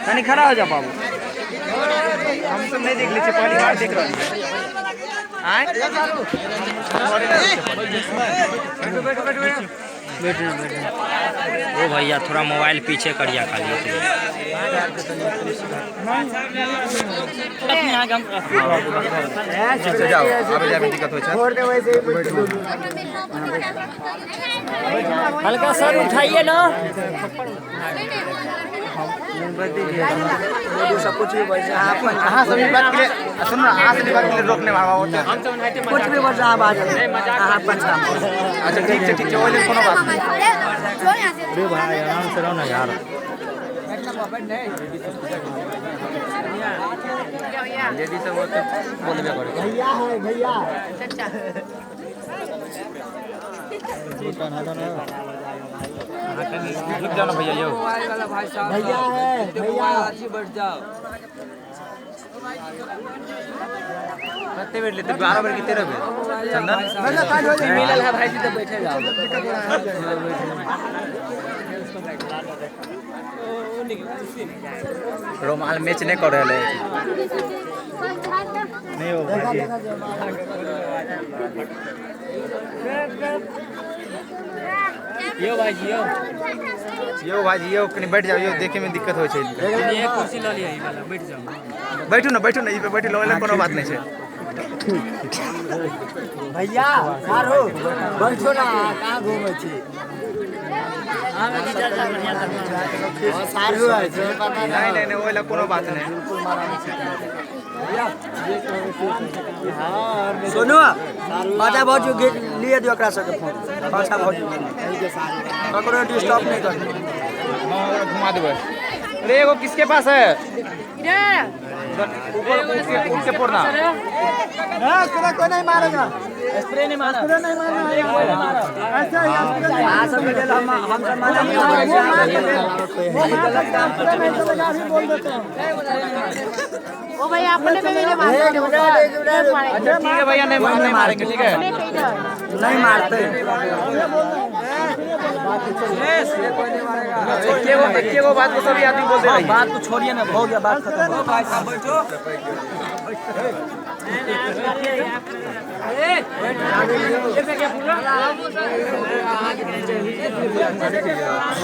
तनी खड़ा हो जा बाबू। हम सब नहीं देख ले छियै, पहली बार देख रहल छियै। आँय? बैठना बैठना। ओ भैया थोड़ा मोबाइल पीछे करिया खाली। ठीक छै, जाओ, आबे जाबे दिक्कत होइ छै। हल्का सर उठाइए ना। सब कुछ भी बजा अहाँ सब ई बात के लिए सुन ना, अहाँ सब ई बात के लिए रोक नहि मारबा ओते। कुछ भी बजा आवाज अहाँ अपन काम। अच्छा ठीक छै, ठीक छै, ओहि लेल कोनो बात नहि। अरे भाई आराम से रहो ना यार। लेडीज सब होते बोलबे करै छै। भैया है भैया। रुक जाओ ना भैया यौ। भैया है भैया। कते बेर लेते, 12 बेर कि 13 बेर? चंदन मिलल है भाई जी तो बैठे जाओ। रुमाल मैच नहीं कर रहल है। नहीं हो भाई। यो भाई जी यो। यौ भाई यौ, कनी बैठ जाओ यौ, देखे में दिक्कत होइ छै। एक कुर्सी ल लिया ई वाला, बैठ जाओ। बैठू ना, बैठू ना, ई पे बैठू, ओहि लेल कोनो बात नहीं छै। भैया सारो बैठो ना, कहाँ घूमै छी? सारू है नहीं नहीं नहीं, ओहि लेल कोनो बात नहीं। सुनू पाछा भौजी लिए दियो एकरा सबके फोन। पाछा भौजी ककरो डिस्टर्ब नहीं कर। हाँ, ओकरा घुमा देबै। अरे एगो किसके पास है? ऊपर उठ के फोड़ना। कोई नहीं मारेगा। स्प्रे नहीं मारा। स्प्रे नहीं मारना। ऐसा ही स्प्रे सब के लेल हम सब मना नहीं करै छी। गलत काम नहीं चलेगा, अभी बोल देते हैं। ओ भैया अपने पे भी नहीं मारते। अच्छा ठीक है भैया, नहीं नहीं मारेंगे, ठीक है। नहीं मारते। एके गो बात को सभी आदमी बोलते रहिए। बात को छोड़िए ना, हो गया बात खत्म। भाई साहब बैठो।